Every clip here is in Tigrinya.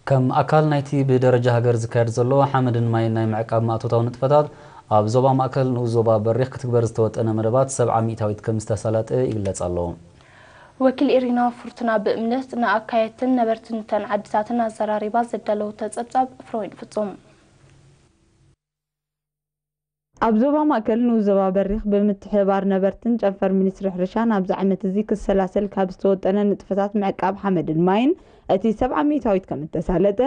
ከም ኣካል ናይቲ ብደረጃ ሃገር ዝካየድ ዘሎ ሓመድን ማይን ናይ ምዕቃብ ማእቶታዊ ንጥፈታት፣ ኣብ ዞባ ማእከል ንኡስ ዞባ በሪኽ ክትግበር ዝተወጠነ መደባት ሰብዓ ሚእታዊት ከም ዝተሳለጠ ይግለጽ ኣሎ። ወኪል ኢሪና ፍርቱና ብእምነት ንኣካየድትን ነበርትን እተን ዓድታትን ኣዘራሪባ ዘዳለወቶ ጸብጻብ ፍረወይኒ ፍጹም። ኣብ ዞባ ማእከል ንኡስ ዞባ በሪኽ ብምትሕብባር ነበርትን ጨንፈር ሚኒስትሪ ሕርሻን ኣብዚ ዓመት እዚ ክሰላሰል ካብ ዝተወጠነ ንጥፈታት ምዕቃብ ሓመድን ማይን እቲ ሰብዓ ሚእታዊት ከም እተሳለጠ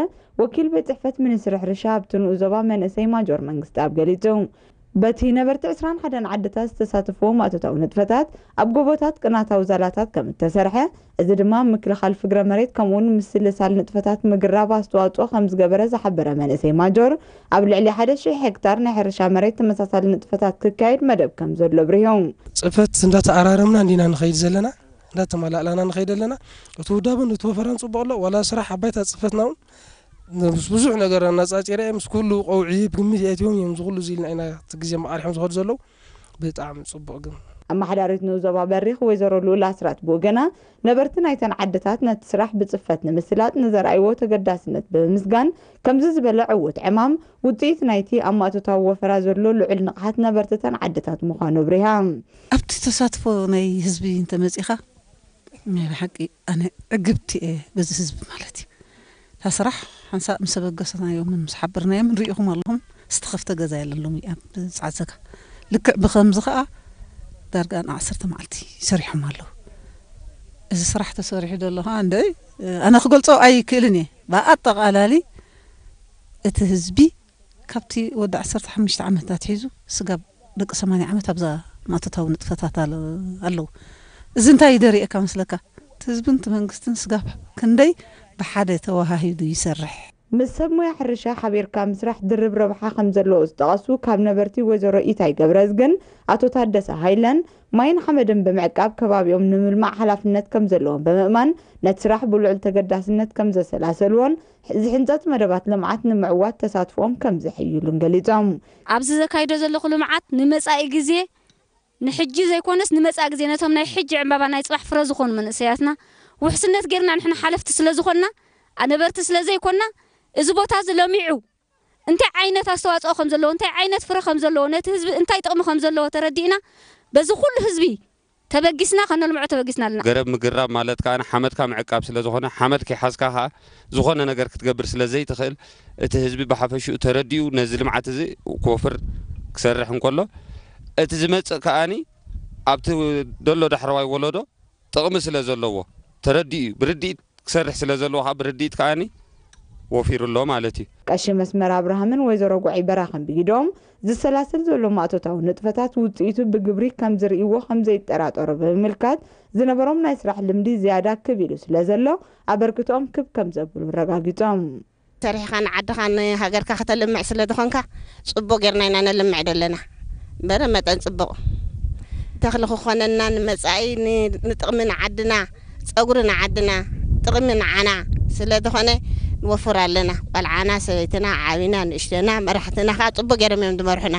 ወኪል ቤት ጽሕፈት ሚኒስትሪ ሕርሻ ኣብቲ ንኡስ ዞባ መንእሰይ ማጆር መንግስትኣብ ገሊጹ። በቲ ነበርቲ ዕስራን ሓደን ዓድታት ዝተሳተፍዎ ማእቶታዊ ንጥፈታት ኣብ ጎቦታት ቅናታዊ ዛላታት ከም እተሰርሐ፣ እዚ ድማ ኣብ ምክልኻል ፍግረ መሬት ከምኡውን ምስልሳል ንጥፈታት ምግራብ ኣስተዋፅኦ ከም ዝገበረ ዝሓበረ መንእሰይ ማጆር፣ ኣብ ልዕሊ ሓደ ሺሕ ሄክታር ናይ ሕርሻ መሬት ተመሳሳሊ ንጥፈታት ክካየድ መደብ ከም ዘሎ ኣብሪሁ። ፅፈት እንዳተኣራረምና እንዲና ንኸይድ ዘለና፣ እንዳተመላእላና ንኸይድ ኣለና። እቲ ውዳበን እቲ ወፈራን ፅቡቕ ኣሎ። ዋላ ስራሕ ኣባይታ ፅፈትና እውን ምስ ብዙሕ ነገር ኣነፃፂረ ምስ ኩሉ ቀውዒ ብግምት የእትዮም እዮም። ዝኩሉ እዚ ኢልና ኢና እቲ ግዜ መቓሪሖም ዝኸዱ ዘለዉ። ብጣዕሚ ፅቡቕ ግን። ኣመሓዳሪት ንኡስ ዞባ በሪኽ ወይዘሮ ልኡል ኣስራት ብወገና፣ ነበርቲ ናይተን ዓድታት ነቲ ስራሕ ብፅፈት ንምስላጥ ንዘርኣይዎ ተገዳስነት ብምምስጋን፣ ከምዚ ዝበለ ዕዉት ዕማም ውፅኢት ናይቲ ኣብ ማእቶታዊ ወፈራ ዘሎ ልዑል ንቕሓት ነበርቲ እተን ዓድታት ምዃኑ ኣብሪሃ። ኣብቲ ተሳትፎ ናይ ህዝቢ እንተመፂኻ ናይ ብሓቂ ኣነ ዕግብቲ እየ በዚ ህዝቢ ማለት እዩ። እታ ስራሕ ሓንሳእ ምስ ኣበገስናዮምን ምስ ሓበርናዮምን ርኢኹም ኣለኹም። ዝተኸፍተ ገዛ የለን ሎሚ ኣብ ፃዕዘጋ። ልክዕ ብኸምዚ ኸዓ ዳርጋ ንዓሰርተ መዓልቲ ሰሪሖም ኣለዉ። እዚ ስራሕ ተሰሪሑ ዘሎ ኸዓ እንደ ኣነ ክገልፆ ኣይክእልን እየ። ብኣጠቓላሊ እቲ ህዝቢ ካብቲ ወዲ ዓሰርተ ሓሙሽተ ዓመት ኣትሒዙ ስጋብ ደቂ ሰማንያ ዓመት ኣብዛ ማእቶታዊ ንጥፈታት ኣለ- ኣለዉ። እዚ እንታይ ደሪኤካ መስለካ? እቲ ህዝብን እቲ መንግስትን ስጋብ ክንደይ ብሓደ ተወሃሂዱ ይሰርሕ። ምስ ሰብ ሞያ ሕርሻ ሓቢርካ ምስራሕ ድርብ ረብሓ ከም ዘለዎ ዝጠቐሱ ካብ ነበርቲ ወይዘሮ ኢታይ ገብረዝግን ኣቶ ታደሰ ሃይለን፣ ማይን ሓመድን ብምዕቃብ ከባቢኦም ንምልማዕ ሓላፍነት ከም ዘለዎም ብምእማን፣ ነቲ ስራሕ ብልዑል ተገዳስነት ከም ዘሰላሰልዎን፣ ዝሕንጸጽ መደባት ልምዓት ንምዕዋት ተሳትፎኦም ከም ዘሐይሉን ገሊጾም። ኣብዚ ዘካይዶ ዘለኹ ልምዓት ንመጻኢ ግዜ፣ ንሕጂ ዘይኮነስ ንመጻኢ ግዜ ነቶም ናይ ሕጂ ዕምባባ ናይ ጽባሕ ፍረ ዝኾኑ መንእሰያትና ውሕስነት ጌርና ንሕና ሓለፍቲ ስለ ዝኾንና፣ ኣነበርቲ ስለ ዘይኮንና፣ እዚ ቦታ እዚ ለሚዑ እንታይ ዓይነት ኣስተዋጽኦ ከም ዘለዎ፣ እንታይ ዓይነት ፍረ ከም ዘለዎ፣ ነቲ ህዝቢ እንታይ ጥቕሚ ከም ዘለዎ ተረዲእና፣ በዚ ኩሉ ህዝቢ ተበጊስና ከነልምዖ ተበጊስና ኣለና። ገረብ ምግራብ ማለት ከኣ ሓመድካ ምዕቃብ ስለ ዝኾነ፣ ሓመድ ከይሓዝካ ከኣ ዝኾነ ነገር ክትገብር ስለ ዘይትኽእል፣ እቲ ህዝቢ ብሓፈሽኡ ተረዲኡ ነዚ ልምዓት እዚ ክወፍር ክሰርሕ እንከሎ፣ እቲ ዝመጽእ ከኣኒ ኣብቲ ደሎ ዳሕረዋይ ወለዶ ጥቕሚ ስለ ዘለዎ ተረዲኡ እዩ። ብርድኢት ክሰርሕ ስለ ዘለዎ ከኣ ብርድኢት ከኣኒ ወፊሩ ኣሎ ማለት እዩ። ቀሺ መስመር ኣብርሃምን ወይዘሮ ጉዐይ በራኽን ብኢዶም ዝሰላሰል ዘሎ ማእቶታዊ ንጥፈታት ውፅኢቱ ብግብሪ ከም ዝርእይዎ ከም ዘይጠራጠሩ ብምምልካት፣ ዝነበሮም ናይ ስራሕ ልምዲ ዝያዳ ክብ ኢሉ ስለ ዘሎ ኣበርክቶኦም ክብ ከም ዘብሉ ኣረጋጊፆም። ሰሪሕኻ ንዓድኻ ንሃገርካ ከተልምዕ ስለ ዝኾንካ ፅቡቕ ጌርና ኢና ነልምዕ ዘለና። በረ መጠን ፅቡቕ ተኽሊ ክኾነና ንመፃኢ ንጥቕሚ ንዓድና፣ ፀጉሪ ንዓድና፣ ጥቕሚ ንዓና ስለ ዝኾነ ንወፍር ኣለና። ቆልዓና፣ ሰበይትና፣ ዓብና፣ ንእሽተና፣ መራሕትና ከዓ ፅቡቕ ጌሮም እዮም ዝመርሑና።